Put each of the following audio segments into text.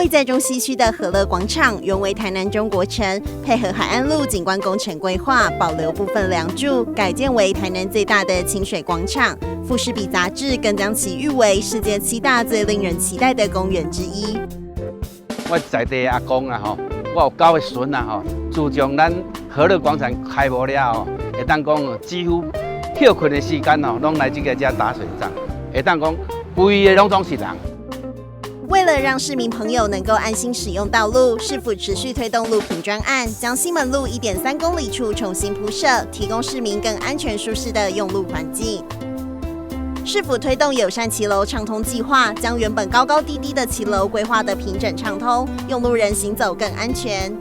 位在中西區的和樂廣場，原為台南中國城，配合海岸路景觀工程規劃，保留部分梁柱，改建為台南最大的親水廣場。富士比雜誌更將其譽為世界七大最令人期待的公園之一。我在地阿公啊吼，我有九个孫啊吼，自從咱和樂廣場開幕了後，會當講幾乎歇睏的時間哦，攏來這个遮打水仗，會當講規个攏總是人。為了讓市民朋友能夠安心使用道路，市府持續推動路平專案，將西門路1.3公里處重新鋪設，提供市民更安全舒適的用路環境。市府推動友善騎樓暢通計劃，將原本高高低低的騎樓規劃得平整暢通，用路人行走更安全。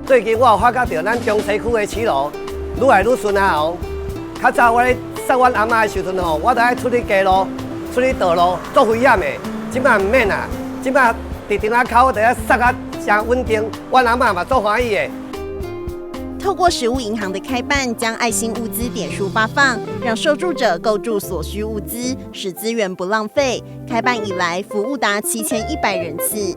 最近我有發覺著咱中西區的騎樓愈來愈順啊哦。較早我咧送阮阿嬤的時陣吼，我都愛出去街路、出去道路，足危險的。這擺毋免啦，這擺佇埕仔口，就遐捒甲誠穩定，阮阿嬤嘛足歡喜的。透過食物銀行的開辦，將愛心物資點數發放，讓受助者購置所需物資，使資源不浪費。開辦以來，服務達7100人次。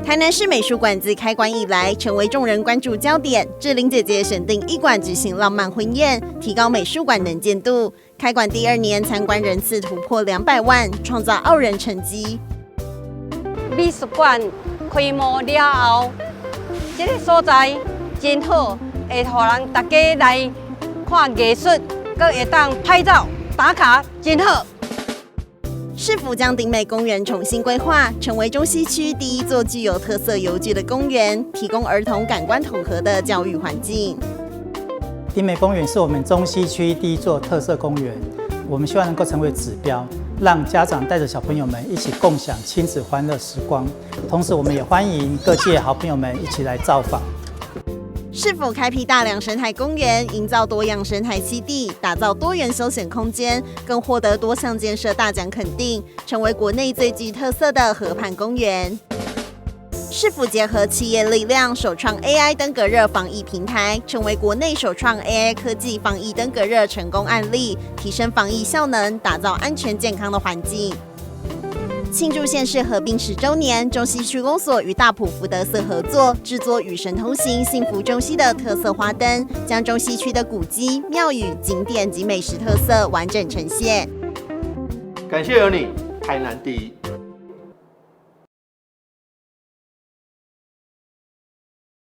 台南市美術館自開館以來，成為眾人關注焦點。志玲姐姐選定一館舉行浪漫婚宴，提高美術館能見度。開館第二年，參觀人次突破200萬，創造傲人成績。美術館開幕了後，這個所在真好，會予人大家來看藝術，閣會當拍照打卡，真好。市府將頂美公園重新規劃，成為中西區第一座具有特色遊具的公園，提供兒童感官統合的教育環境。頂美公園是我們中西區第一座特色公園，我們希望能夠成為指標，讓家長帶着小朋友們一起共享親子歡樂時光。同時，我們也歡迎各界好朋友們一起來造訪。市府開闢大良生態公園，營造多樣生態棲地，打造多元休閒空間，更獲得多項建設大獎肯定，成為國內最具特色的河畔公園。市府結合企業力量，首創 AI 登革熱防疫平台，成為國內首創 AI 科技防疫登革熱成功案例，提升防疫效能，打造安全健康的環境。慶祝縣市合併10週年，中西區公所與大埔福德社合作，製作與神同行、幸福中西的特色花燈，將中西區的古蹟、廟宇、景點及美食特色完整呈現。感謝有你，台南第一。